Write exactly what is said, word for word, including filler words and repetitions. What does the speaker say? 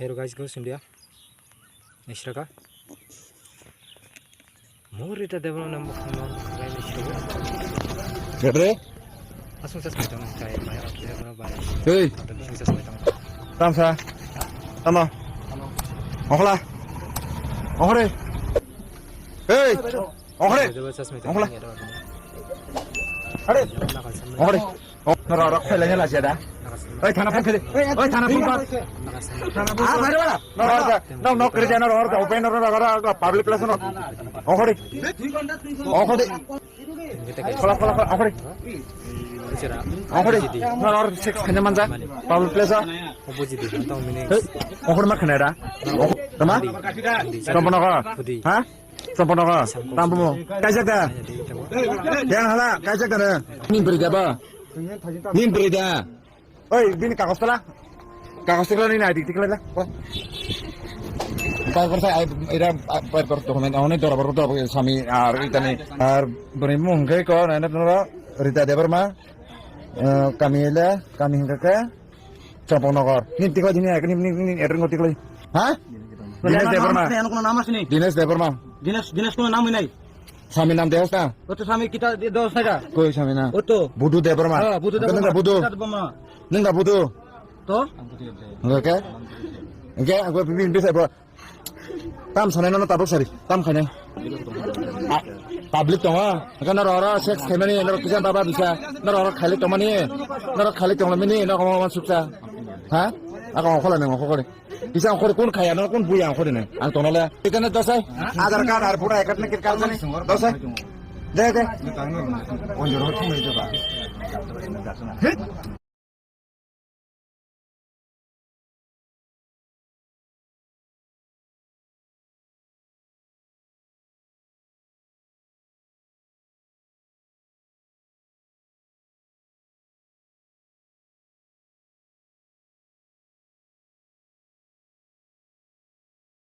Hero guys, go India. Nishraka. Morita Development Mukhanno guys Nishraka. Gede? Asung sas maitang kai mai ap de bro bai. Hey. Asung sas maitang. Tamsa. Tama. Okhla. Okhre. Hey. Okhre. Okhla. Okhre. Oh, nora, nora, khwlai la jada. Oi, thana phone khwlai. Oi, thana phone kar. Ah, bhai, bhai. Nora, nora, nora, nora, nora, open nora, nora, nora, public place no. Okhori. Okhori. Khola, khola, khola, okhori. Okhori. Nora, nora, sex khane manja. Public place. Hey, okhori ma khane ra. Tama? Sompona ka? Ha? Sompona ka? Tambumo. Kaijak da? Yang hala, kaijak da ne? Nin beri da ba? Nin beri da? Oi, bini kagos tala. Kagos tala ni nai dik dik la. Pai kor sa ai ira pai kor to men oni dora bor to sami ar itani ar beri mung ke ko na na Rita Debbarma. Eh, kami le, kami hingke ke Champaknagar. Nin tikla jini ai, nin, nin, nin, address ngo tikla. Ha? Dinesh Debbarma. Ano kono nam asini? Dinesh Debbarma. Dinesh, Dinesh kono nam hinai? Sami nam dehos na? Oto sami kita di dos naga. Koi sami na? Oto. Budu Debbarma. Ha, Budu Debbarma. Nengka Budu. Kita Debbarma. Nengka Budu. To? Oke. Oke, aku pimpin bisa, bro. Tam sanai nono tabuk sari, tam khainai. Ah, public tongo, hwnkhe norok oro sex khaimani, norok kisa baba bisa, norok oro khailai tongmani, norok khailai tongmani, norok omo omo suksa. Ha? Ako ongkhola nang ongkhore. Kisa ongkhore kun khaya, norok kun buya ongkhore nang. Ang tonole. Ikane dosai, Aadhaar card ar voter I card nang kir card nang. Dosai. De, de.